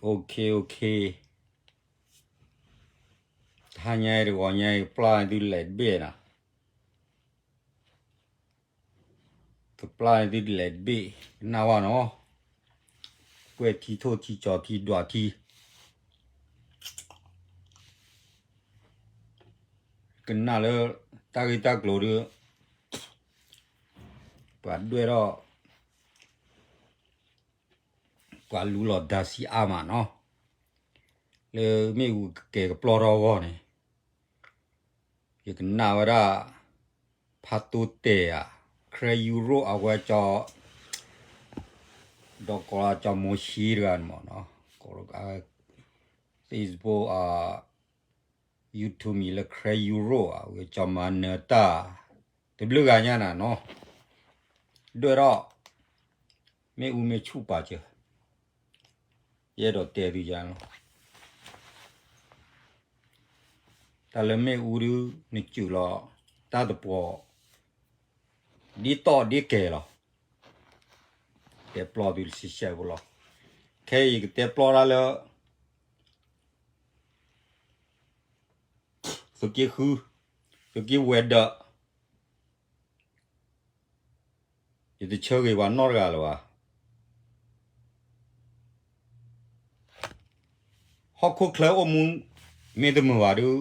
OK, OK, တဟါညါအံၤတဂီၤညါအံၤ ကပျၢ်သုလဲၤတဘ့ၣ်နီၤ, ကပျၢ်သုလဲၤတဘ့ၣ် ကနၣ်ဝဲနီၤ, ကွဲၢ်ထံထိၣ်ထံကၠီၤထံဒွးထံ ကနၣ်လၢတၢ်ဂ့ၢ်တၢ်ကျိၤဒီး ပှၤဒွဲၣ်ထီၣ် ပှၤလူလီၤဒါစံးအါမးနီၤ, လၢမ့ၣ်အူကကဲၤကပျီထီၣ်အဂီၢ်န့ၣ်, ယကနၣ်ဝဲဒၣ် ဖးတိတဲာ်ဧါ, ခရၢယူရိအဝဲကၠီ, ဒီးကိးလီၤကၠီမိၤၡ့တဂၤန့ၣ်မးနီၤ, Facebook, YouTube မံၤလၢခရၢယူရိဧါ, ဝဲကၠီမၤနၢၤတၢ် တဘျုးဂၤညါနၤနီၤ, ဒွဲၣ်ထီၣ် မ့ၣ်အူမ့ၢ်ဆူၣ်ပာ်စၢၤ, ယအဲၣ်ဒိးတဲသုယါလီၤ, တၢ်လၢမ့ၣ်အူဒုး နစူးလီၤ တၢ်တပှီၤ ဒ်တီၣ်ဒ်ကဲၤလီၤ, တဲပျီသုတဆံးဆဲးဖိလီၤ, ခဲအံၤယကတဲပျီတၢ်လၢ သုးက့ဃု, သုးက့ဝဲၤဒၢး, ယတဆၢဂ့ၤပှၤနီတဂၤလၢၤဘၣ်. ဟီၣ်ခိၣ်ချၢအိၣ်မူ မ့ၢ်တမုာ်ဘၣ်ဒုး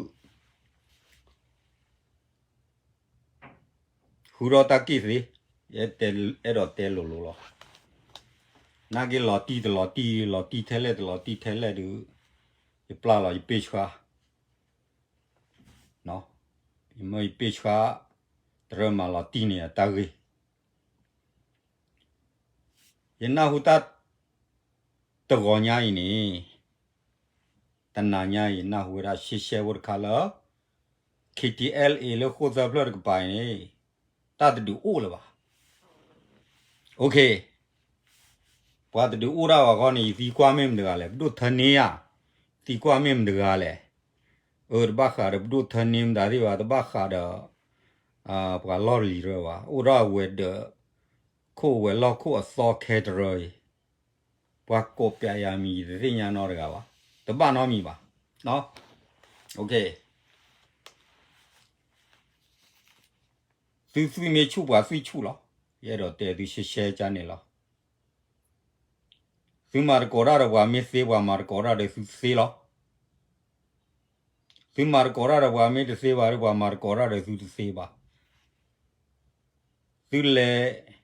ဃုထီၣ်တၢ်က့ၢ်သ့, ယအဲၣ်ဒိးတဲလိၤလိၤလီၤ. နာ်က့လီၤတံၢ်တလီၤတံၢ်, လီၤတံၢ်ထဲလဲၣ်တလီၤတံၢ်ထဲလဲၣ်ဒုး, ယပျၢ်လီၤယပ့ၢ်ဆှါ, ယမၢယပ့ၢ်ဆှါ တရၢမၤလီၤတံၢ်န့ၣ်အတၢ်ဂ့ၢ် ယနၢ်ဟူတၢ် တဂီၤညါအံၤန့ၣ်, တနၤညါအံၤ နၢ်ဟူဝဲဒၣ်ရှဲရှဲဖိတခါလၢ K T L A လၢဃိၣ်သၢဖျၢၣ်တကပၤအံၤန့ၣ် တၢ်တဒုးအိၣ်လၢၤဘၣ်. OK, ပှၤတဒုးအိၣ်ဒၣ်ဘၣ်ခီန့ၣ် ယသံကွၢ်မ့ၢ်မတၤတဂၤလဲၣ်, ပဒိၣ်ထၢန့ၢ်ဧါ, သံကွၢ်မ့ၢ်မတၤတဂၤလဲၣ်. အၢ တဘၣ်ဃးဒီးပဒိၣ်ထၢန့ၢ်မတၤသ့ၣ်ဘၣ်, တဘၣ်ဃးဒီး ပှၤလီၢ်လံၤတရၢဘၣ်, အိၣ်ဒီးဝဲၤဒၢးခိၣ်ဝဲၤလီၢ်ခိၣ်အသီခဲတရၢအံၤ, ပှၤကိးပျးယၤမံၤ ယတသ့ၣ်ညါနီတဂၤဘၣ်, တဘၣ်နီတမံၤဘၣ်. သုသွံၣ်မ့ၢ်ဆူၣ်ပှၤသွံၣ်ဆူၣ်လီၤ. ယအဲၣ်ဒိးတဲသုရှဲရှဲကန့ၣ်လီၤ. သုမၤသကိးတၢ်ဒီးပှၤမ့ၢ်သ့ ပှၤမၤသကိးတၢ်ဒီးသုသ့လီၤ. သုမၤသကိးတၢ်ဒီးပှၤမ့ၢ်တသ့ဘၣ်ဒီး ပှၤမၤသကိးတၢ်ဒီးသုတသ့ဘၣ်. သုလဲၤ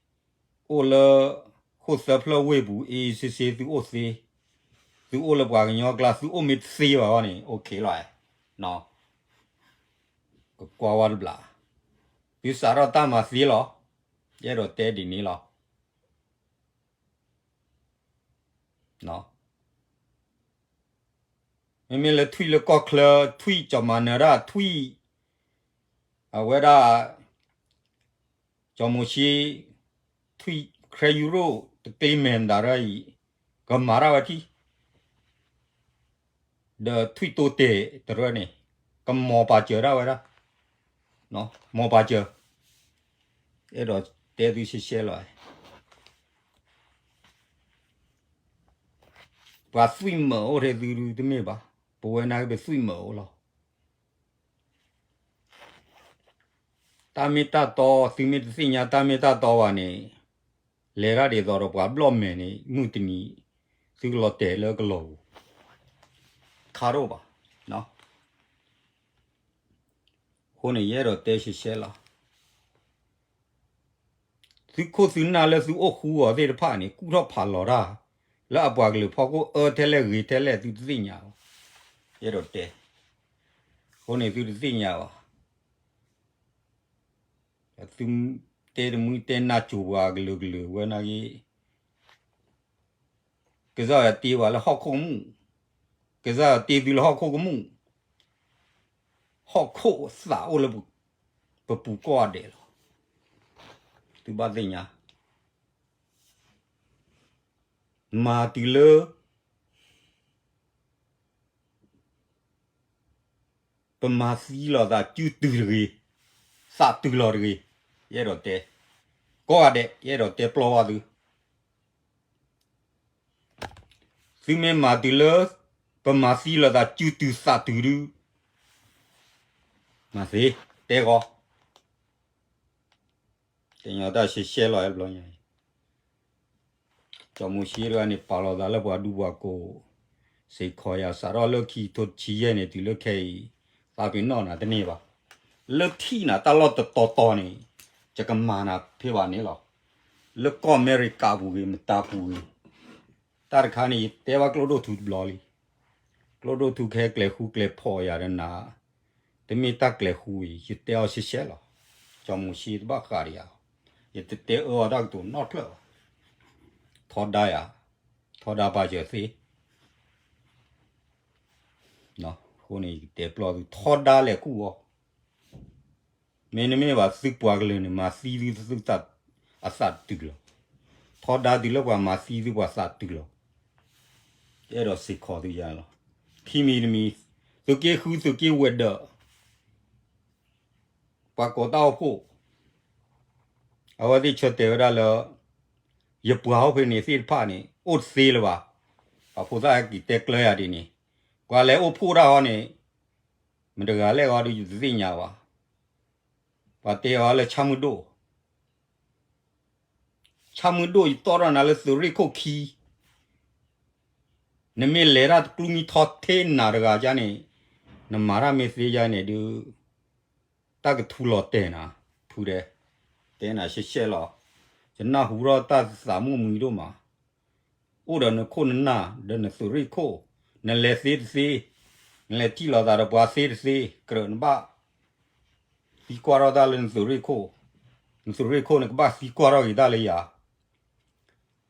အိၣ်လၢ ဃိၣ်သၢဖျၢၣ်ဝ့ၢ်ပူၤ အ့အ့စ့စ့ သုအိၣ်သ့, သုအိၣ်လၢပှၤကညီကျါ သုအိၣ်မ့ၢ်တသ့ဘၣ်ဘၣ်န့ၣ် OK လီၤ. ကကွၢ်ဝဲတဘျီ, သုစးထီၣ်တၢ်မၤသ့လီၤ. ယအဲၣ်ဒိးတဲဒ်န့ၣ်လီၤ. မ့မ့ၢ်လၢထွံၣ်လၢကီၢ်ချၢ ထွံၣ်ကၠီၤမၤနၢၤတၢ် ထွံၣ် အဝဲဒၣ် ကၠီၤမိၤၡ့ ထွံၣ် ခရၢယူရိ တကျ့မဲာ်မတၤရၢအံၤ ကမၤတၢ်ဝဲထံၣ် ဒီးထွံၣ်တိတဲာ်တရၢန့ၣ် ကမၤပာ်စၢၤဒၣ်ဝဲဒၣ်, မၤပာ်စၢၤ, အဲၣ်ဒိးတဲသုရှဲရှဲလီၤ. ပှၤသွံၣ်မၢၤအိၣ်ထဲသုတမ့ၢ်ဘၣ်, ပဝဲနာ်က့ပသွံၣ်မၢၤအိၣ်လီၤ. တၢ်မ့ၢ်တၢ်တီ သုမ့ၢ်တသ့ၣ်ညါတၢ်မ့ၢ်တၢ်တီဘၣ်န့ၣ်, လဲၤတၢ်ဒ်သိးဒီးပှၤဘျီၣ်မဲာ်န့ၣ် မုၢ်တနံၤ သုကလီၤတဲာ်လၢကလီၤပူၤ ခါဒိၣ်ဘၣ်. အဃိန့ၣ် ယအဲၣ်ဒိးတဲရှဲရှဲလီၤ. သုခိၣ်သုနၢ်လၢသုအိၣ်ဃူအီၤသ့ၣ်တဖၣ်န့ၣ် ကူၣ်ထီၣ်ဖးလီၤတၢ် လၢအပှၤကလုာ်ဖီခိၣ်အၢထဲလဲၣ်ဂ့ၤထဲလဲၣ် သုတသ့ၣ်ညါဘၣ်. ယအဲၣ်ဒိးတဲ, အဃိန့ၣ်သုတသ့ၣ်ညါဘၣ်. သုတဲတမုၢ်တဲနၢ်ကၠိၤပှၤကလုာ်ကလုာ်ဝဲနာ်က့ ကစၢ်ယွၤတ့ပှၤလၢဟီၣ်ခိၣ်ကမူၣ်, ကစၢ်ယွၤတ့သုလၢဟီၣ်ခိၣ်ကမူၣ်, ဟီၣ်ခိၣ်သးအိၣ်လၢပပူၤကိးဂၤဒဲးလီၤ. သုဘၣ်သ့ၣ်ညါ, မၤတုၤလၢ ပမၤသံလီၤသး စုတုၤတဂ့ၤ, သးတုၤလီၤတဂ့ၤ, ယအဲၣ်ဒိးတဲ, ကိးဂၤဒဲး ယအဲၣ်ဒိးတဲပျီဘၣ်သု, သုမ့ၢ်မၤတုၤလၢ ပမၤသံလိာ်သးစုတုၤသးတုၤဒုး မၤသ့, တဲဂီၤ, တဲညီတၢ်ရှဲရှဲလီၤဘျီညါအံၤ, စီၤမိၤၡ့တဂၤန့ၣ် ပာ်လီၤသးလၢပှၤဒူပှၤကိး စ့ၢ်ကီးယၤ စးထီၣ်လၢခံကထိတဆံယဲၢ်န့ၣ် တုၤလၢခဲအံၤ သးပ့ၤနီၣ်နၤတန့ၢ်ဘၣ်. လၢထံၣ်နၤတၢ်လီၢ်တတီၤတီၤန့ၣ် ယကမၤနၤဖဲဘၣ်န့ၣ်လီၤ. လၢကီၢ်အမဲရကၤပူၤဂ့ၤ မတၤပူၤဂ့ၤ, တၢ်တခါန့ၣ် ယတဲဘၣ်ကျိဒိၣ်ထူတဘျီလံ. ကျိဒိၣ်ထူခဲကျဲၤဃူကျဲၤဖိးယၤဒီးနၤ, တမ့ၢ်တၢ်ကျဲၤဃူအံၤ ယတဲအီၤရှဲရှဲလီၤ. စီၤမိၤၡ့တဘၣ်ဃးဒီးယၤ, ယတတဲအၢအီၤတၢ်ကတိၤနီတဖျၢၣ်ဘၣ်. ထီဒါယၤ, ထီဒါပာ်စၢၤသ့ အဃိန့ၣ် ယကတဲပျီသု ထီဒါလဲၤကူၣ်အီၤ, မ့တမ့ၢ်ဘၣ်သုပှၤကလုာ်န့ၣ် မၤသံသု အသးတုၤလီၤ. ထီဒါတုၤလၢပှၤမၤသံသုပှၤသးတုၤလီၤ. အဲၣ်ဒိးစ့ၢ်ကီးသုယၤလီၤ. ခံမံၤတမံၤ, သုးက့ဃု သုးက့ဝဲၤဒၢး ပှၤကိးတၢ်အိၣ်ဖှိၣ်, အဝဲသ့ၣ်ဆၢတဲာ်ဝဲဒၣ်လၢ ယပှၤအိၣ်ဖဲန့ၣ်သ့ၣ်တဖၣ်န့ၣ် အိၣ်တသ့လၢၤဘၣ်. ပှၤဖိသၣ်ဟဲက့ၤတဲကျၢၤယၤဒ်န့ၣ်, ပှၤလဲၤအိၣ်ဖှိၣ်တၢ်ဟီန့ၣ် မတဂၤလဲၣ်ဂီၤဒီးယတသ့ၣ်ညါဘၣ်. ပှၤတဲအီၤလၢဆၣ်မုၢ်ဒိၣ်, ဆၣ်မုၢ်ဒိၣ် ယတီၣ်ထီၣ်နၤလၢသုးရ့ၣ်ခိၣ်ခံ, နမ့ၢ်လဲၤတၢ်တကျူမံထီထဲနၤတဂၤယါန့ၣ်, နမၤတၢ်မ့ၢ်သ့ယါန့ၣ်ဒုး တၢ်ကထူလီၤတဲာ်နၤ, ဖုဒဲး, တဲနၤရှဲရှဲလီၤ. ယနၢ်ဟူထီၣ်တၢ်သးမိၣ်မှံဒိၣ်မး, အိၣ်ဒီးနခိၣ်နနၢ် ဒီးနသုးရ့ၣ်ခိၣ်, နလဲၤသ့တသ့, နလဲၤထံၣ်လိာ်သးဒီးပှၤသ့တသ့, ကြၢးနဘၣ်သံကွၢ်ထီၣ်တၢ်လၢနသုးရ့ၣ်ခိၣ်, နသုးရ့ၣ်ခိၣ်န့ၣ် ကဘၣ်သံကွၢ်ထီၣ်က့ၤတၢ်လၢယၤ.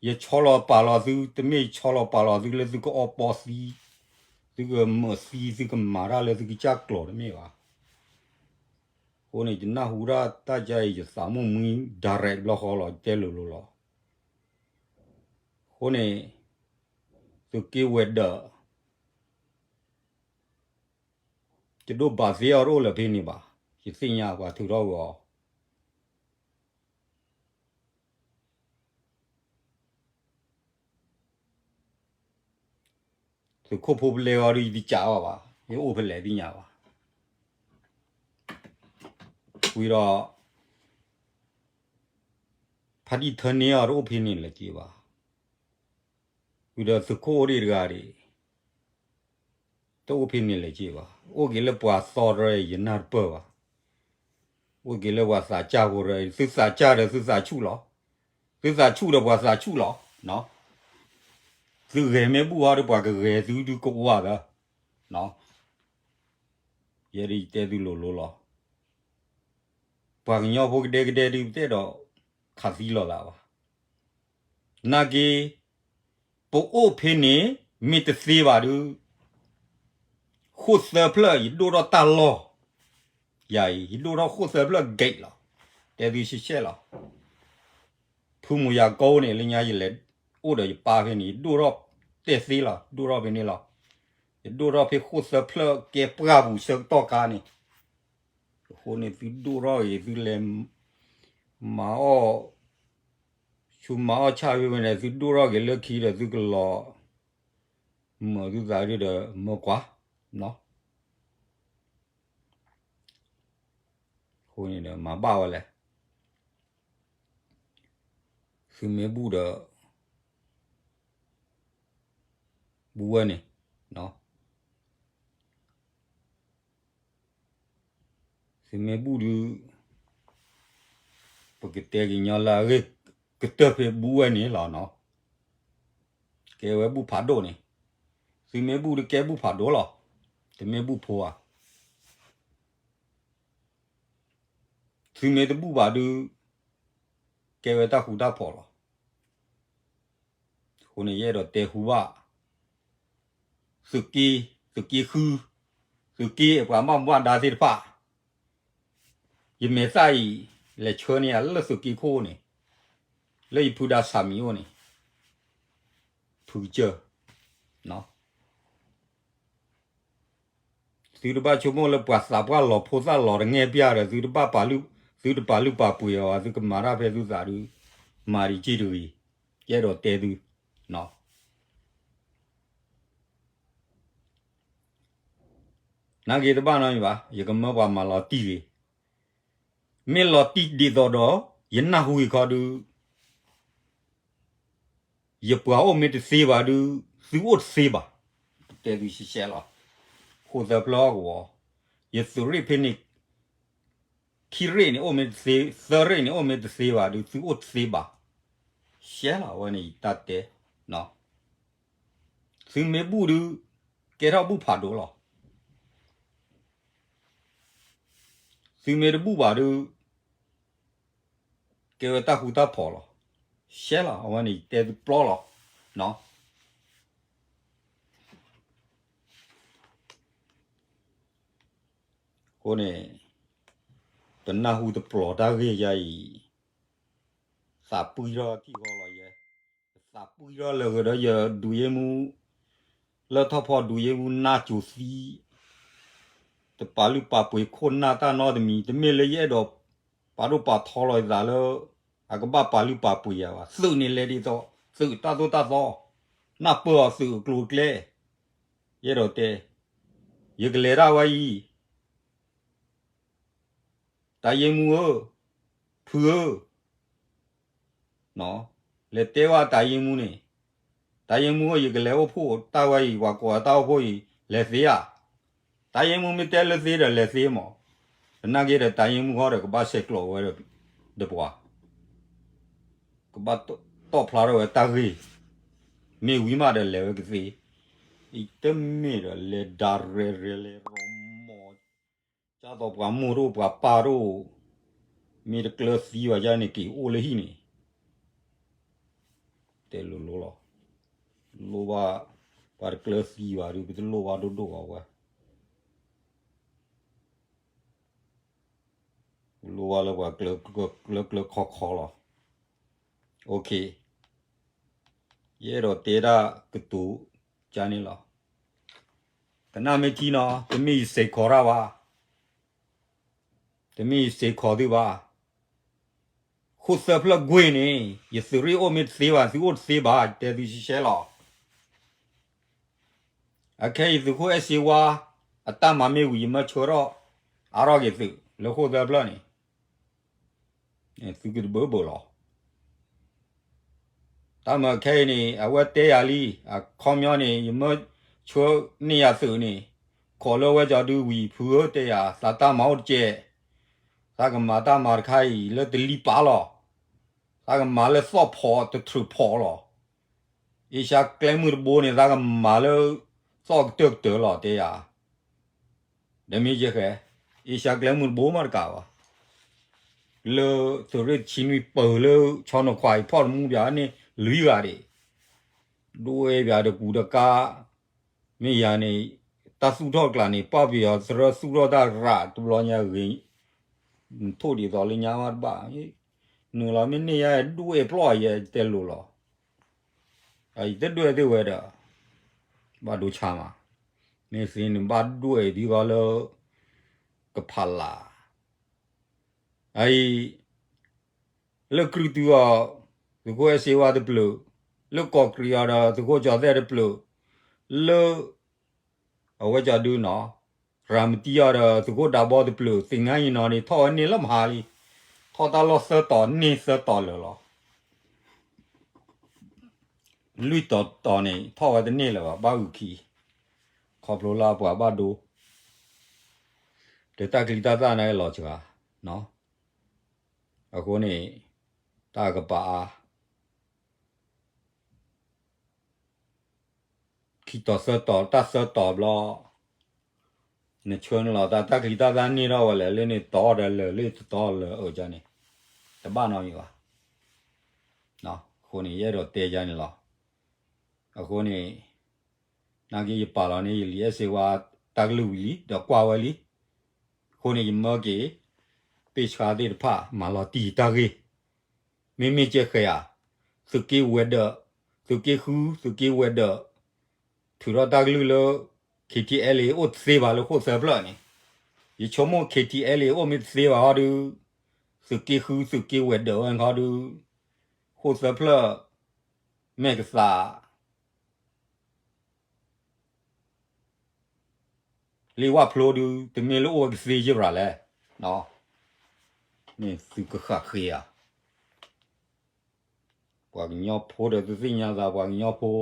ယဆီလီၤပာ်လီၤသု, တမ့ၢ်ယဆီလီၤပာ်လီၤသုလၢသုကအီပီသံ, သုကမၢသံ, သုကမၤတၢ်လၢသုကစၢ်ကျိၤတမ့ၢ်ဘၣ်. အဃိန့ၣ် ယနၢ်ဟူဒၣ်တၢ်ယါအံၤ ယသးမိၣ်မှံ direct တဘျီဃီလီၤ, ယတဲလိၤလိၤလီၤ. အဃိန့ၣ် သုးက့ဝဲၤဒၢး ယဒိးဘၣ်သ့အီၤတအိၣ်လၢၤဖဲန့ၣ်ဘၣ်, ယသ့ၣ်ညါပှၤထုးထီၣ်ဝဲအီၤ. သုးခိၣ်ဖိပလဲအီၤဒီး ယတကးအီၤဘၣ်, ယအိၣ်ဖဲလဲၣ်သ့ၣ်ညါဘၣ်. ဝံၤဒီး ဖါတံၢ်ထၢန့ၢ်အီၤတအိၣ်ဖဲန့ၣ်လၢၤက့ဘၣ်. ဝံၤဒီးသုးခိၣ်အိၣ်ဒံးတဂၤဒံး တအိၣ်ဖဲန့ၣ်လၢၤက့ဘၣ်. အိၣ်က့ၤလၢပှၤသီတရၢအံၤ ယနၢ်တပၢၢ်ဘၣ်. အိၣ်က့ၤလၢပှၤသးစၢ်ဖိတရၢအံၤ, သုသးစၢ်ဒီးသုသးဆူၣ်လီၤ. သုသးဆူၣ်ဒီးပှၤသးဆူၣ်လီၤ. သုဂဲၤမ့ၢ်ဘူၣ်အီၤဒီး ပှၤကဂဲၤသုဒုးကဝါသၢ. ယဲဒၣ်ယတဲသုလိၤလိၤလီၤ. ပှၤကညီဖိကဒဲကဒဲဒုး ပတအဲၣ်ဒိးခးသံလိာ်သးဘၣ်. နာ်က့ ပအိၣ်ဖဲန့ၣ် မ့ၢ်တသ့ဘၣ်ဒုး ဃိၣ်သၢဖျၢၣ် ယဒိၣ်ထီၣ်တၢ်လီၢ်, ယၤအံၤ ယဒိၣ်ထီၣ်ဃိၣ်သၢဖျၢၣ် gate လီၤ. တဲသုရှဲရှဲလီၤ. ဖုမူယၤကိန့ၣ် လၢညါယလဲၤအိၣ်ဒီးယပၢ်ဖဲန့ၣ် ယဒိၣ်ထီၣ်တဲသ့လီၤ, ဒိၣ်ထီၣ်ဖဲန့ၣ်လီၤ. ယဒိၣ်ထီၣ်ဖဲဃိၣ်သၢဖျၢၣ်ကဲပှၢ်ပူၤဆၢကတီၢ်ခါန့ၣ်, အဃိန့ၣ် သုဒိၣ်ထီၣ်ဂ့ၤ သုလဲၤ မၤအီၣ် ဆူမၤအီၣ်ဆၣ်ဖဲန့ၣ် သုဒိၣ်ထီၣ်ဂ့ၤလၢခံဒီး သုကလီၤ မၢသုသးဒုဒီးမၢကွၢ်, အဃိန့ၣ်ဒီး မၤဘၣ်ဝဲလဲၣ်. သုမ့ၢ်ဘူၣ်ဒီး ဘူၣ်ဝဲန့ၣ်, သုမ့ၢ်ဘူၣ်ဒုး ပကတဲကညီလၢအဂ့ၢ်ကတၢၢ်ဖဲဘူၣ်ဝဲန့ၣ်လီၤနီၤ. ကဲဝဲဘူၣ်ဖးဒိၣ်န့ၣ်, သုမ့ၢ်ဘူၣ်ဒုးကဲဘူၣ်ဖးဒိၣ်လီၤ, တမ့ၢ်ဘူၣ်ဖိဧါ. သုမ့ၢ်တဘူၣ်ဘၣ်ဒုး ကဲဝဲတၢ်ဃူတၢ်ဖိးလီၤ. အဃိန့ၣ် ယအဲၣ်ဒိးတဲဟူဘၣ် သုးက့, သုးက့ဃု, သုးက့အပှၤဘၣ်မူဘၣ်ဒါသ့ၣ်တဖၣ်, ယမဲာ်သၣ်အံၤ လဲၤဆှၢန့ၢ်ယၤလၢသုးက့ခိၣ်န့ၣ်, လၢယဖုဒါဆၣ်မံၤအိၣ်န့ၣ်, ဖုကစၢၢ် သုတဘၣ်ဆိကမိၣ်လၢပှၤသးပှၢ်လီၤဖိသၣ်လီၤတငဲၢ်ပျၢ်ဒီး သုတပာ်လုၢ်ပာ်ပှ့ၤအီၤဘၣ်, သုကမၤတၢ်ဖဲသုသးဒုး မၤဒံးက့တဂ့ၤ, ယအဲၣ်ဒိးတဲသု, နာ်က့တဘၣ်နီတမံၤဘၣ်, ယကမၢပှၤမၤလီၤတံၢ်ဂ့ၤ, မ့ၢ်လီၤတံၢ်ဒ်သိးဒီး ယနၢ်ဟူဂ့ၤခီဒုး ယပှၤအိၣ်မ့ၢ်တသ့ဘၣ်ဒုး သုအိၣ်တသ့ဘၣ်, တဲသုရှဲရှဲလီၤ. ဃိၣ်သၢဖျၢၣ်အဂီၢ်, ယသုးရ့ၣ်ဖဲန့ၣ် ခံရ့ၣ်န့ၣ်အိၣ်မ့ၢ်တသ့, သၢရ့ၣ်န့ၣ်အိၣ်မ့ၢ်တသ့ဘၣ်ဒုး သုအိၣ်တသ့ဘၣ်, ရှဲလီၤ အဝဲန့ၣ်ယတၢ်တဲ, သုမ့ၢ်ဘူၣ်ဒုး ကဲထီၣ်ဘူၣ်ဖးဒိၣ်လီၤ. သုမ့ၢ်တဘူၣ်ဘၣ်ဒုး ကဲဝဲတၢ်ဃူတၢ်ဖိးလီၤ. ရှဲလီၤ အဝဲန့ၣ်ယတဲသုပျီလီၤ. အဃိန့ၣ် ပနၢ်ဟူတပျီၤတၢ်ဂ့ၢ်ယါအံၤ သးပှံၢ်ထီၣ်ထံၣ်ဃီလီၤယဲ, သးပှံၢ်ထီၣ်လၢဂ့ၤဒီးယဒုးယ့ၢ်မူ, လၢထီၣ်ဖီဒုးယ့ၢ်မူနၢ်စူၤသံ, တပာ်လုၢ်ပာ်ပှ့ၤခိၣ်နၢ်တၢ်နီတမံၤ, တမ့ၢ်လၢယအဲၣ်ဒိးပာ်ဒိၣ်ပာ်ထီလီၤယသးလၢ အကဘၣ်ပာ်လုၢ်ပာ်ပှ့ၤယၤဘၣ်, သုးန့ၣ်လဲၤဒ်သိး သုးတၢ်သိၣ်တၢ်သီ, နၢ်ပၢၢ်အီၤသုးအကျိၤအကျဲ, ယအဲၣ်ဒိးတဲ, ယကလဲၤတၢ်ဝဲအံၤ တၢ်ယ့ၢ်မူဧၢ, ဖုဧၢ, လဲၤတဲဝဲတၢ်ယ့ၢ်မူန့ၣ်, တၢ်ယ့ၢ်မူဧၢ ယကလဲၤအိၣ်ဖှိၣ်တၢ်ဝဲအံၤ ပှၤကိးတၢ်အိၣ်ဖှိၣ်အံၤ လဲၤသ့ဧါ, တၢ်ယ့ၢ်မူမ့ၢ်တဲလၢသ့ဒီးလဲၤသ့မး, သနာ်က့ဒီးတၢ်ယ့ၢ်မူဃီဒီးကဘၣ်ဆဲးကျိးဝဲဒီးပှၤ ကဘၣ်တီၣ်ဖျါထီၣ်ဝဲတၢ်ဂ့ၢ်, မ့ၢ်ဝံၤမးဒီးလဲၤဝဲကသ့, အံၤတမ့ၢ်ဒီးလဲၤဒၣ်ရဲၣ်ရဲၣ်လဲၤရီမီၤ, ကၢ်သိးပှၤမိၢ်တအိၣ်ပှၤပၢ်တအိၣ်, မ့ၢ်တကျၢၤသံဘၣ်ယါန့ၣ် က့ၤအိၣ်လၢဟံၣ်န့ၣ်, တဲလိၤလိၤလီၤ, လိၣ်ဘၣ်, ပှၤတကျၢၤသံဘၣ်ဒီး ပတလိၣ်ဘၣ်ဒိၣ်ဒိၣ်ဘၣ်ဝဲ လိၣ်ဘၣ်လၢပှၤကျၢၤကျၢၤခီခီလီၤ. ယအဲၣ်ဒိးတဲဒၣ်ကတိၤကန့ၣ်လီၤ. ကနၣ်မ့ၢ်ထံနီၤ တမ့ၢ်ယစ့ၢ်ကီးတၢ်ဘၣ်, တမ့ၢ်ယစ့ၢ်ကီးသုဘၣ်. ဃိၣ်သၢဖျၢၣ်ကွ့ၢ်န့ၣ် ယသုးရ့ၣ်အိၣ်မ့ၢ်တသ့ဘၣ် သုအိၣ်တသ့ဘၣ် တဲသုရှဲရှဲလီၤ. အခဲအံၤသုးခိၣ်အဲၣ်စ့ဝါ အတၢ်မၤမ့ၢ်ဝံၤ ယမၢဆှၢထီၣ်အါထီၣ်က့ၤသုးလၢဃိၣ်သၢဖျၢၣ်န့ၣ်, သုကတဘၢဘၢလီၤ. တၢ်မၤခဲအံၤန့ၣ် အဝဲတဲယၤလံ, အခီပညီန့ၣ် ယမၢဆှၢန့ၢ်ယၤသုးန့ၣ်, ခိးလၢဝဲကၠီဒုဝံၤ ဖုဧၢတဲယၤ သးတၢ်မၤအိၣ်တကဲး, သးကမၤတၢ်မၤတခါအံၤလၢတလံပာ်လီၤ. သးကမၤလၢသီၣ်ဖီးတထြူးဖီးလီၤ. အ့ၡါကျဲမုၢ်တဘိန့ၣ် သးကမၤလၢသီၣ်ကတၢၢ်ကတၢၢ်လီၤ တဲယၤ. ဒီးမ့ၢ်ယဲဃဲ, အ့ၡါကျဲမုၢ်တဘိမးတကးဘၣ်. လၢသုးရ့ၣ်တဆံနွံပၢၢ်လၢ ဆီနိခွးအံၤဖီၣ်တမူပၠးန့ၣ် လွံၢ်ဂၤဒံး, ဒွဲၣ်ပၠးတကူတကါ, မ့ၢ်ယၤန့ၣ် တၢ်သူၣ်ထီၣ်တကျးန့ၣ် ပာ်ပယီၤသရၣ်သူၣ်ထီၣ်တၢ်ရးတဘျီညါဂ့ၤ, ထိၣ်ဒ်သိးလၢညါမးတဘၣ်, နုာ်လီၤမ့ၢ်န့ၢ်ယါဒွဲၣ်ပျီၢ်ယဲတဲလိၤလီၤ. ယတဒွဲၣ်သ့ၣ်ဝဲဒီး ဘၣ်ဒိဆါမး, မ့ၢ်သ့န့ၣ်ဘၣ်ဒွဲၣ်ဒ်သိးလၢ ကဖးလၢ် အအံၤ လၢကြုးတုၤအီၤ သုးခိၣ်အဲၣ်စ့ဝါတပျၢၤ, လၢကီၢ်ကြံးအီၤဒီးသုးခိၣ်ကၠီၤသဲၣ်တပျၢၤ, လၢ အဝဲကၠီဒုနီၤ, ရၤမတံအီၤဒီးသုးခိၣ်ဒးဘီတပျၢၤ, သ့ၣ်ညါအံၤနီၤန့ၣ် ထီၣ်ဝဲန့ၢ်လၢမဟါလံ, ထီၣ်တၢ်လီၢ်သၢတီၤန့ၢ်သၢတီၤလၢာ်လီၤ. လွံၢ်တီၤတီၤန့ၣ် ထီၣ်ဝဲတန့ၢ်လၢၤဘၣ် ဘၣ်ဂုာ်ခံ, ခီဖျိလၢပှၤဘၣ်ဒိ ဒီးတၢ်ချံတၢ်သၣ်န့ၣ်လီၤစှၤ, အဃိန့ၣ် တၢ်ကပၤအါ ခံတီၤသၢတီၤ တၢ်သၢတီၤဘျီ, နဆှၢန့ၣ်လီၤ တၢ်တၢ်ချံတၢ်သၣ်န့ၢ်ထီၣ်ဝဲလဲၣ် လၢန့ၣ်တီဒီးလၢာ် လၢတတီလၢာ်အၢၣ်ကန့ၣ်, တဘၣ်နီတမံၤဘၣ်. အဃိန့ၣ် ယအဲၣ်ဒိးတဲယါန့ၣ်လီၤ. အဃိန့ၣ် နာ်က့ယပာ်လီၤန့ၢ်ယလံာ်အဲၣ်စ့ဝါ တၢ်ကလုၢ်ဝံၤလံ ဒီးကွၢ်ဝဲလံ. အဃိန့ၣ် ယမၢက့ၤ ပ့ၢ်ဆှါသ့ၣ်တဖၣ် မၤလီၤတံၢ်တၢ်ဂ့ၢ်, မ့မ့ၢ်ကဲဃဲၤဧါ, သုးက့ဝဲၤဒၢး, သုးက့ဃု သုးက့ဝဲၤဒၢး, ထုးထီၣ်တၢ်ကလုၢ်လၢ KTLA အိၣ်တသ့ဘၣ်လၢဃိၣ်သၢဖျၢၣ်န့ၣ်, ယဆိကမိၣ် KTLA အိၣ်မ့ၢ်တသ့ဘၣ်ဟီဒုး, သုးက့ဃု သုးက့ဝဲၤဒၢးဝဲခီဒုး, ဃိၣ်သၢဖျၢၣ် မဲာ်ကသး တ လံာ်ဝၣ်ဖျိဒုး တမ့ၢ်လၢအိၣ်ဝဲကသ့ယ့ၢ်ရၤလဲၣ်, မ့ၢ်သုကဃၣ်ဃ့ဧါ. ပှၤကညီဖိဒီးသုသ့ၣ်ညါသး ပှၤကညီဖိ,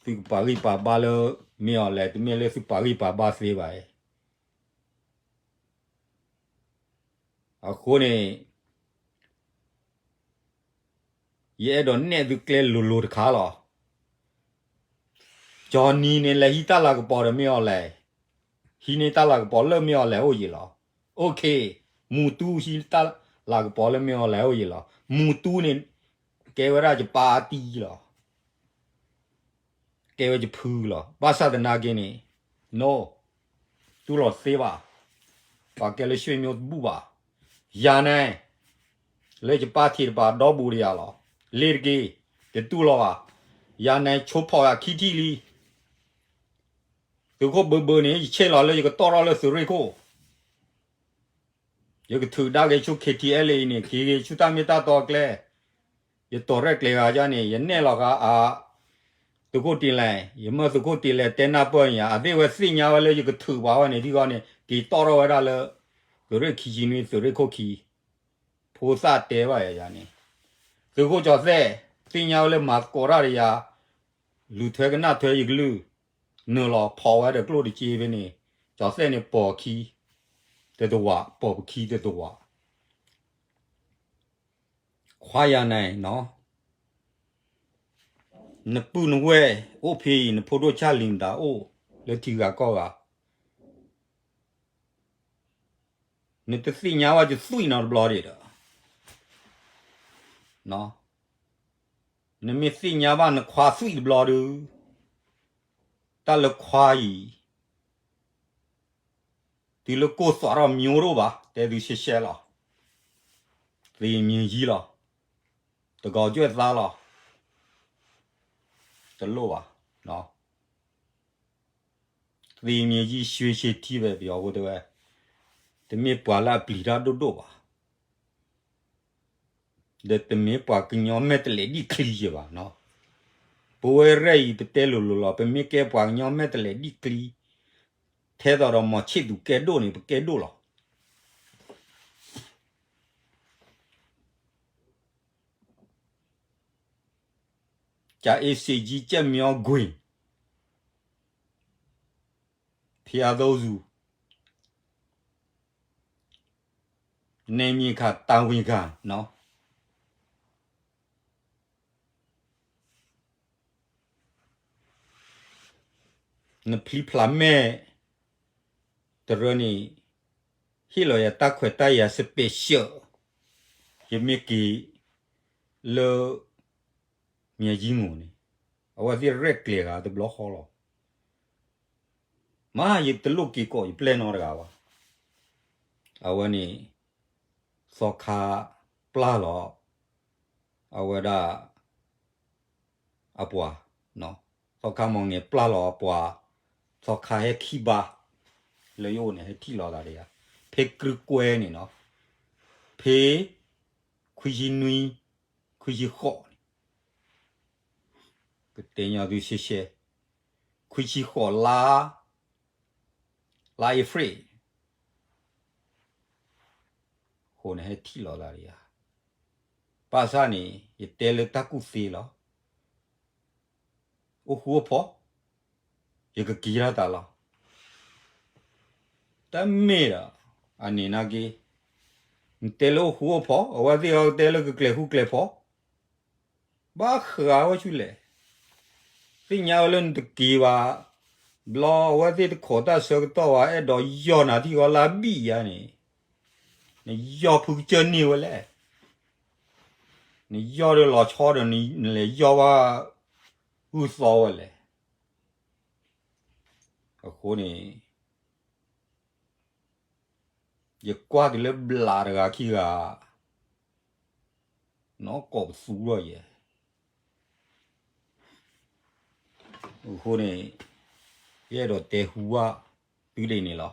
သုကပာ်ဂံၢ်ပာ်ဘါလၢ မ့ၢ်အီၤလဲၣ်, တမ့ၢ်လၢသုပာ်ဂံၢ်ပာ်ဘါသ့ဘၣ်. အဃိန့ၣ် ယအဲၣ်ဒိးနဲၣ်သုကျဲလိၤလိၤတခါလီၤ. ကၠီနံၤန့ၣ် လဲၤဟံးတၢ်လၤကပီၤဒီးမ့ၢ်အီၤလဲၣ်, ဟံးန့ၢ်တၢ်လၤကပီၤလၢမ့ၢ်အီၤလဲၣ်အိၣ်ယံၤလီၤ. အိၣ်ခ့, မူတူၢ်ဟံးတၢ်လၤကပီၤလၢမ့ၢ်အီၤလဲၣ်အိၣ်ယံၤလီၤ. မူတူၢ်န့ၣ် ကဲဝဲဒၣ်ယပၢ်တံၢ်လီၤ. ကဲဝဲယဖုလီၤ. ဘၣ်ဆၣ်သနာ်က့န့ၣ် no, တူၢ်လိာ်သ့ဘၣ်. ပှၤကဲလၢရွှ့ၣ်မိၢ်တဘူၣ်ဘၣ်. ယၤန့ၣ် လၢယပၢ်ထံးတပၤဒီဘူးတယၤလီၤ. လ့ၤတက့ၢ်, တတူၢ်လိာ်ဘၣ်. ယၤန့ၣ်ဆိဖီၣ်ယၤခံထံၣ်လံ. သုးခိၣ်ဘၢဘၢန့ၣ် ယဆ့ၣ်လီၤလၢယကတီၢ်ထီၣ်လၢသုးရ့ၣ်ခိၣ် ယကထုးဒါက့ၤဆူ K T L A န့ၣ် က့ၤက့ၤဆူတၢ်မ့ၢ်တၢ်တီအကျဲ, ယတီၤရဲၣ်ကျဲၤဂၤယါန့ၣ် ယနဲၣ်လီၤဃာ်အ သုးခိၣ်တ့လဲၣ်, ယမၢသုးခိၣ်တ့လဲၣ်တဲနၢ်ပၢၢ်န့ၣ်ယါ, အသ့ၣ်ဝဲသ့ၣ်ညါဝဲလၢယကထုးပှၤဝဲန့ၣ် ဒ်ဂီၢ်န့ၣ် က့ၤတီၢ်ထီၣ်ဝဲဒၣ်လၢ သုးရ့ၣ်ခံဆံနွံ သုးရ့ၣ်ခိၣ်ခံ, ဖိသၣ်တဲဘၣ်ယၤန့ၣ်, သုးခိၣ်ကၠီၤသဲၣ် သ့ၣ်ညါဝဲလၢမၤသကိးတၢ်ဒီးယၤ, လူၤထွဲကနၣ်ထွဲယကလုၢ်, နုာ်လီၤဖီၣ်ဝဲဒီးကျိၣ်တက့ဖဲန့ၣ်, ကၠီၤသဲၣ်န့ၣ်ပိာ်ခံ တတဝး, ပိာ်ပခံတတဝး ခွါယၤန့ၣ်နီၤ, နပုၢ်နဝဲၢ်အိၣ်ဖဲအံၤ နဖိဒိၣ်ဆၣ်လံၤမတၤအိၣ်လၢထံဂၤကီၢ်ဂၤ, နတသ့ၣ်ညါဘၣ်ယသွံၣ်နီတဘျီဒံးဒီး, နမ့ၢ်သ့ၣ်ညါဘၣ်နခွါသွံၣ်တဘျီဒီး, တၢ်လၢခွါအံၤ တုၤလၢကိၢ်သွးထီၣ်မ့ၢ်တအိၣ်ဘၣ် တဲသုရှဲရှဲလီၤ, သ့ၣ်မံၤယံလီၤ, တကီၤကွဲၢ်သါလီၤ, တလိၣ်ဘၣ်, သ့ၣ်မံၤယံ ရွှေရှည်ထီး ဝဲပယီၤဖိတဲဝဲ, တမ့ၢ်ပှၤလၢအပျံၤတၢ်ဒိၣ်ဒိၣ်ဘၣ် ဒီးတမ့ၢ်ပှၤကညီမဲာ်တလဲးဒံၣ်ချံယဲဘၣ်နီၤ, ပဝဲရဲၣ်အံၤပတဲလိၤလိၤလီၤ, ပမ့ၢ်ကဲပှၤကညီမဲာ်တလဲးဒံၣ်ချံ, ထဲသိးဒီးမီၤဆ့ၣ်သူးကဲဒိၣ်န့ၣ် ပကဲဒိၣ်လီၤ. ကၠၤအ့စ့းကၠံ ကၠၢ်မၠီကွ့ၢ်, ဖံအသိဇူၤ, နဲမံၤခး တၢ်ဝံၤခးနီၤ, နဖျံဖျါမဲာ် တရၢန့ၣ် ဟ့ၣ်လီၤယၤတၢ်ခွဲးတၢ်ယာ် special, ယမ့ၢ်က့ၤလၢ မၠဲယံမိၢ်န့ၣ် အဝဲသ့ၣ်ရဲၣ်ကျဲၤဂၤတဘျီဃီလီၤ. မ့ၢ်ယတလိၣ်က့ၤကိးယပျဲၢ်နီတဂၤဘၣ်. အဝဲန့ၣ် သီခါပျၢ်လီၤ အဝဲဒၣ် အပှၤ, သီခါမီၢ်ငဲၤပျၢ်လီၤအပှၤ, သီခါဟဲခံဘါ လၢယအိၣ်န့ၣ် ဟဲထံၣ်လီၤသးဒီးယၤ, ဖဲကြုးကွဲန့ၣ်နီၤ, ဖဲ ခွံဆံနွံ ခွံဆံဃိးန့ၣ် ကတဲညီသုရှဲရှဲ, ခွံဆံဃိးလါ, လါအ့ဖြ့ၣ် အဃိန့ၣ် ဟဲထံၣ်လီၤသးဒီးယၤ, ဘၣ်ဆၣ်န့ၣ် ယတဲလၢတၢ်ကူၣ်သ့လီၤ. အိၣ်ဃူအိၣ်ဖိး ယကက့ၤထီၣ်တၢ်လီၤ. တမ့ၢ်ဒီး အန့ၣ်နာ်က့, နတဲလၢအိၣ်ဃူအိၣ်ဖိး အဝဲသ့ၣ်အီၤကတဲလၢကကျဲၤဃူကျဲၤဖိး, ဘၣ်ဃးဝဲဆူလဲၣ်, သ့ၣ်ညါဝဲလၢနတက့ၤဘၣ်, ဘျီအဝဲသ့ၣ်တခိးတၢ်ဆၢကတီၢ်ဘၣ် အဲၣ်ဒိးယီၢ်နၤထံၣ်ဃီလၢအဘံၣ်ယါန့ၣ်, နယီၢ်ဖုကစၢၢ်န့ၢ်ဝဲလဲၣ်, နယီၢ်ဒီးလီၤဆီဒီး နလဲၤယီၢ်ဘၣ် ဂုၢ်သီဝဲလဲၣ်. အဃိန့ၣ် ယကွၢ်က့ၤလၢဘျးတဂၤခံဂၤ နီၢ်ကိးပသူထီၣ်ယဲ, အဃိန့ၣ် ယအဲၣ်ဒိးတဲဟူဘၣ်သုဒ်န့ၣ်လီၤ.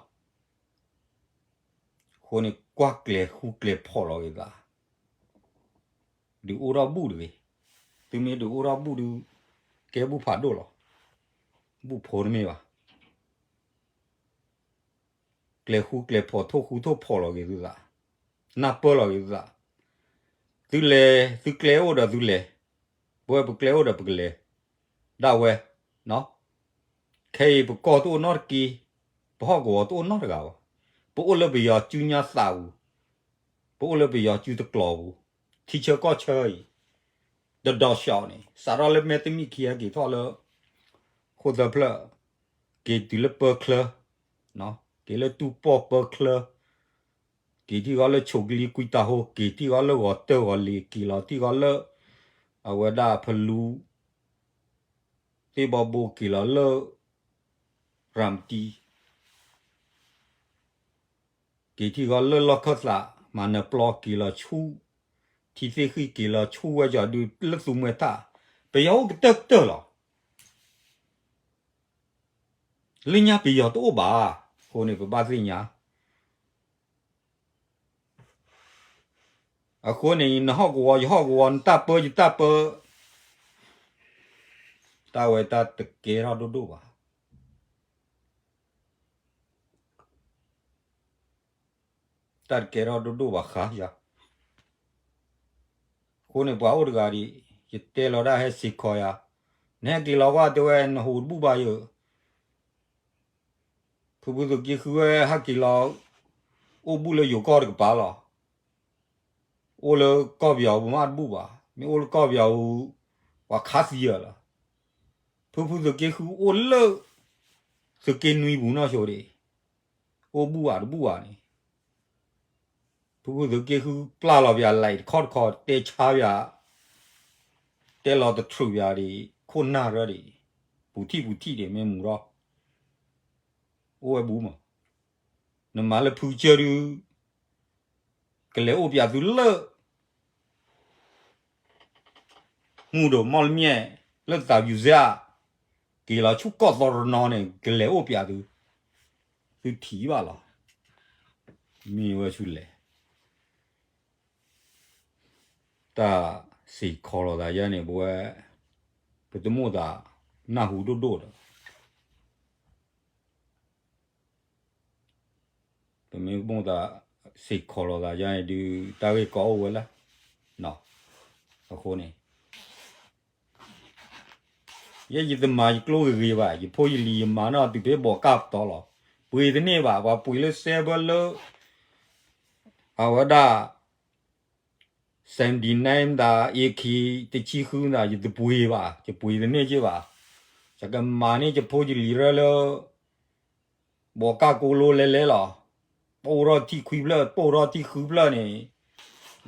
အဃိန့ၣ် ကွၢ်ကျဲၤဃူကျဲၤဖိးလီၤက့ၤသး, ဒုးအိၣ်ထီၣ်ဘူၣ်တဂ့ၤ, သုမ့ၢ်ဒုးအိၣ်ထီၣ်ဘူၣ်ဒုး ကဲဘူၣ်ဖးဒိၣ်လီၤ, ဘူၣ်ဖိတမ့ၢ်ဘၣ်. ကျဲၤဃူကျဲၤဖိး ထိၣ်ဃူထိၣ်ဖိးလီၤက့ၤသုသး, နၢ်ပၢၢ်လီၤက့ၤသုသး, သုလဲၤ သုကျဲအိၣ်ဒီးသုလဲၤ, ပဝဲပကျဲအိၣ်ဒီးပကလဲၤ, ဒၣ်ဝဲ, ခဲအံၤပကီၢ်တအိၣ်နီတက့ၢ်, ပဟီၣ်ကဝီၤတအိၣ်နီတဂၤဘၣ်, ပအိၣ်လၢပယီၤစုညါသးပူၤ, ပအိၣ်လၢပယီၤစုတကျိၤပူၤ, ထံဆၢကီၢ်ဆၢအံၤ, တဒီးရှီန့ၣ် စးထီၣ်လၢမဲာ်တမံၣ်ခံ ဟဲက့ၤထီၣ်လၢ ဃိၣ်သၢဖျၢၣ်, က့ၤတုၤလၢပၢချၢ, က့ၤလၢတူၢ်ပီၢ်ပၢချၢ, က့ၤထံၣ်ဃီလၢဆိးကလံကွံတၢ်ဟိ, က့ၤထံၣ်ဃီလၢဂီၤတၢၢ်ဂီၤလ့ၤ, က့ၤလီၤထံၣ်ဃီလၢ အဝဲဒၣ်ဖလူ, သ့ၣ်ဘီဘိ က့ၤလီၤလၢ ရၤမတံ က့ၤထံၣ်ဃီလၢလီၢ်ခၢၣ်သး, မၤနၢၤပျီ က့ၤလီၤဆူၣ်, ထံသ့ၣ်ဃံၣ် က့ၤလီၤဆူၣ်ဝဲကီၤဒုးလၢသူမှဲထၣ်, ပယီၤအိၣ်ကတၢၢ်ကတၢၢ်လီၤ. လၢညါပယီၤတအိၣ်ဘၣ်, အဃိန့ၣ်ပဘၣ်သ့ၣ်ညါ အဃိန့ၣ် နဟီၣ်ကဝီၤ ယဟီၣ်ကဝီၤ နတၢ်ပၢ ယတၢ်ပၢ, တၢ်ဝဲတၢ်တကဲထီၣ်ဒိၣ်ဒိၣ်ဘၣ်, တၢ်တကဲထီၣ်ဒိၣ်ဒိၣ်ဘၣ်ဃါယၤ, အဃိန့ၣ်ပှၤအိၣ်တဂၤဒံး, ယတဲလီၤဒၣ်ဟဲစ့ၢ်ကီးယၤ, နဟဲက့ၤလီၤကွၢ်တဲဝဲ နဟူးတဘူၣ်ဘၣ်ယၤ ဖုဖုသုးက့ဃုဝဲဟဲက့ၤလီၤ, အိၣ်ဘူၣ်လၢယိၤကီၢ်တကပၤလီၤ. အိၣ်လၢကီၢ်ပယီၤပူၤမးတဘူၣ်ဘၣ်, မ့ၢ်အိၣ်လၢကီၢ်ပယီၤပူၤ, ပှၤခးသံယၤလီၤ. ဖုဖုသုးက့ဃုအိၣ်လၢ သုးက့နွံပူၤနီၢ်ဆိဒံး, အိၣ်ဘူၣ်ဘၣ်တဘူၣ်ဘၣ်န့ၣ် ဖုဖုသုးက့ဃုပျၢ်လီၤပယၤ လဲၤတခီတခီ တဲဆါပယၤ, တဲလီၤတထြုးပယၤဒံး ခိၣ်နၢ်ရၢဒံး, ပူၤထံၣ်ပူၤထံၣ်ဒံး မ့ၢ်မူၤထီၣ်, အိၣ်ဝဲဘူးမး, နမၤလၢဖုကစၢၢ်ဒုး, ကလဲၤအိၣ်ပယၤသုလၢ မူဒိၣ်မီၣ်လမၠဲၣ်, လၢသးပူၤစ့ၢ်, က့ၤလီၤဆူကီၢ်သီရနီၤန့ၣ် ကလဲၤအိၣ်ပယၤသု, သုထံၣ်ဘၣ်လီၤ, မ့ၢ်ဝဲဆူလဲၣ် တၢ်စ့ၢ်ကီးလိာ်သးယဲန့ၣ် ပဝဲ ပတမိၣ်သးနၢ်ဟူဒိၣ်ဒိၣ်ဒီး ပမ့ၢ်မိၣ်သးစ့ၢ်ကီးလိာ်သးယဲန့ၣ်ဒုး တၢ်ဂ့ၢ်ကီအိၣ်ဝဲလၢ အဃိန့ၣ် ယဲယတမၤယကျိဂ့ၤဂ့ၤဘၣ်, ယဖိယလံၤယမၤနီၣ်တုၤဖဲဘီးကၢ်ပတီၢ်လီၤ. ပှ့ၤတန့ၢ်ဘၣ်, ပှၤပှ့ၤလၢစဲဘၢလၢ အဝဲဒၣ် seventy nine မတၤ AK တဆံဃုမတၤ ယတပှ့ၤဘၣ်, ယပှ့ၤတန့ၢ်က့ဘၣ်. ယကမၤန့ၢ်ယဖိယလံၤရၢလၢ ဘီးကၢ်ကိးလိလဲၤလဲၤလီၤ. ပိၢ်ထီၣ်ထံခွံဖျၢၣ် ပိၢ်ထီၣ်ထံဃုဖျၢၣ်န့ၣ်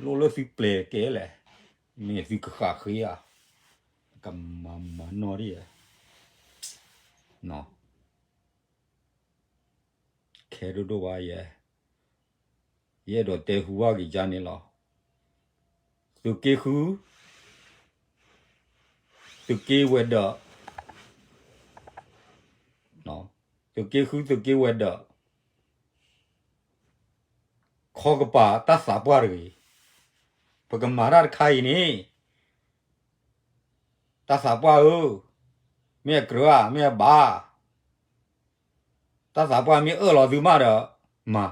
လိၣ်လၢသုပျဲၤကဲလဲၣ်, မ့ၢ်သုကဃၣ်ဃ့ဧါ, ကမၤမၤနီၣ်ဒံးဧါ, ခဲဒိၣ်ဒိၣ်ဘၣ်ယဲ, ယအဲၣ်ဒိးတဲဟူဘၣ်က့ၤယၤန့ၣ်လီၤ. သုးက့ဃု သုးက့ဝဲၤဒၢး, သုးက့ဃု သုးက့ဝဲၤဒၢး, ခီကပၤတၢ်သးပှၢ်တဂ့ၤ, ပကမၤတၢ်တခါအံၤန့ၣ် တၢ်သးပှၢ်ဧၢ, မ့ၢ်အကြၢးဧါ မ့ၢ်အဘၣ်, တၢ်သးပှၢ်မ့ၢ်အၢၣ်လီၤသုမးဒီး မၤ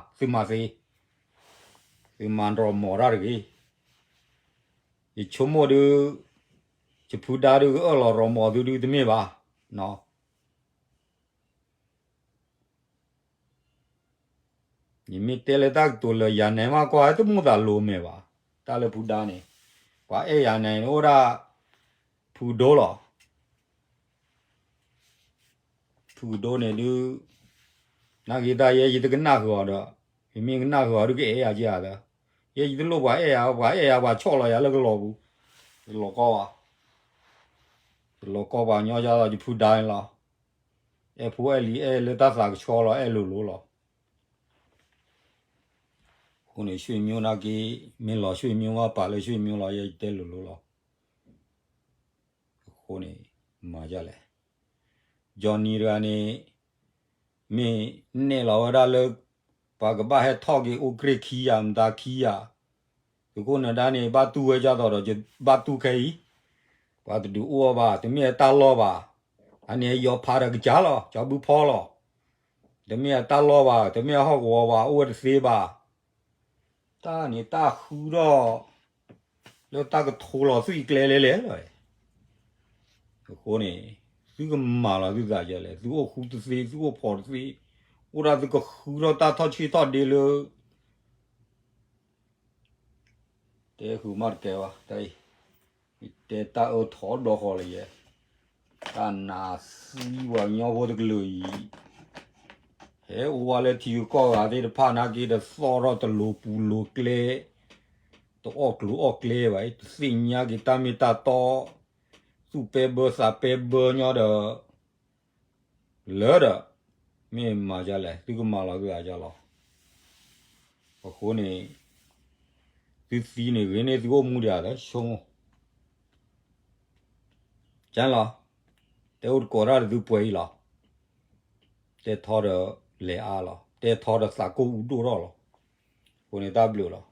သုမၤသ့, သုမၤရီမီၤတၢ်တဂ့ၤ. ယဆိကမိၣ်ဒုး ယဖုဒါဒုးကအၢၣ်လီၤရီမီၤသုဒုးတမ့ၢ်ဘၣ်. ယမ့ၢ်တဲလၢတၢ်ကတိၤလၢယၤနဲမးကွၢ် တမိၣ်သးလိၤမဲာ်ဘၣ်. တၢ်လၢဖုဒါန့ၣ် ပှၤအဲၣ်ယၤနဲန့ၣ် အိၣ်ဒၣ် ဖုဒိလီၤ. ဖုကဒိန့ၣ်ဒုး နာ်က့တၢ်ယဲ ယတကနၣ်ဃုာ်အီၤဒီး ယမ့ၢ်ကနၣ်ဃုာ်အီၤဒုးကအဲၣ်ယၤက့ဧါဒီး ယဲယတလိၣ်ပှၤအဲၣ်ယၤ ပှၤအဲၣ်ယၤ ပှၤဆီၣ်လီၤယၤလၢကလီၤပူၤ တလီၤကီဘၣ်. တလီၤကီပှၤကညီယၤလီၤ ယဖုဒါန့ၣ်လီၤ. အဲၣ်ဖိအဲၣ်လံၤအဲၣ်လၢတၢ်သးကဆှီလီၤ အဲၣ်လိၤလိၤလီၤ. အဃိန့ၣ် ရွှေ့မျိုးနာ်က့ မ့ၢ်လီၤ ရွှေ့မျိုးမး ပာ်လၢ ရွှေ့မျိုး လီၤ ယဲယတဲလိၤလိၤလီၤ. အဃိန့ၣ် မၤဒ်လဲၣ်. Johnny တဂၤန့ၣ် မ့ၢ်နဲၣ်လီၤဝဲဒၣ်လၢ ပှၤကဘၣ်ဟဲထီၣ်က့ၤအိၣ်ကြ့ၢ်ခံယၤ မတၤခံယၤ, သုးခိၣ်နၢၤဒါန့ၣ် ဘၣ်တူၢ်ဝဲဒ်သိးဒီး ယဘၣ်တူၢ်ခဲအံၤ, ပှၤတဒုးအိၣ်အီၤဘၣ် တမ့ၢ်အတၢ်လီၢ်ဘၣ်. အန့ၣ်ယီၤဖးဒီးကစၢ်လီၤ ကၠီဘုဖီလီၤ. တမ့ၢ်အတၢ်လီၢ်ဘၣ်, တမ့ၢ်အဟီၣ်ကဝီၤဘၣ်, အိၣ်ဝဲတသ့ဘၣ်. တၢ်န့ၣ်တၢ်ဃုထီၣ် လၢတၢ်ကထိလီၤသွံၣ်ကျဲလဲၣ်လဲၣ်လီၤ. အဃိန့ၣ် သုကမၤလီၤသုသးယဲလဲၣ်, သုအိၣ်ဃူတသ့, သုအိၣ်ဖိးတသ့, အိၣ်ဒၣ်သုကဃုထီၣ်တၢ်ထီၣ်ဆံးထီၣ်ဒ့လၢ တဲဃုာ်မးတကဲဘၣ်, တၢ်အံၤ တဲတၢ်အၢထီၣ်ဒီဃီလၢယဲ, တၢ်နးသံပှၤကညီဖိတကလုာ်အံၤ, ဟဲအိၣ်ဝဲလၢထံဂုၤကီၢ်ဂၤသ့ၣ်တဖၣ်နာ်က့ တသီၣ်ထီၣ်တလိၤပူၤလိၤကျဲ, တအီၣ်ကျိၤအီၣ်ကျဲဘၣ်, တသ့ၣ်ညါက့ၤတၢ်မ့ၢ်တၢ်တီ, သူၣ်ပဲဘၢသးပဲဘၢညီဒီး လၢဒီး မ့ၢ်မၤဒ်လဲၣ်, သုကမၤလီၤသုသးယဲလီၤ. အဃိန့ၣ် သုသံန့ၣ်ဂ့ၤန့ၢ်သုအိၣ်မူဒံးဧါ, ဆိကမိၣ် ကလီၤ, တဲအိၣ်တကိးတၢ်ဒီးသုပှဲၤအံၤလီၤ. တဲထီဒီးလဲၤအါလီၤ, တဲထီဒီးသးကိၢ်အူဒိၣ်ထီၣ်လီၤ. အဃိန့ၣ်တၢ်ဘျုးလီၤ.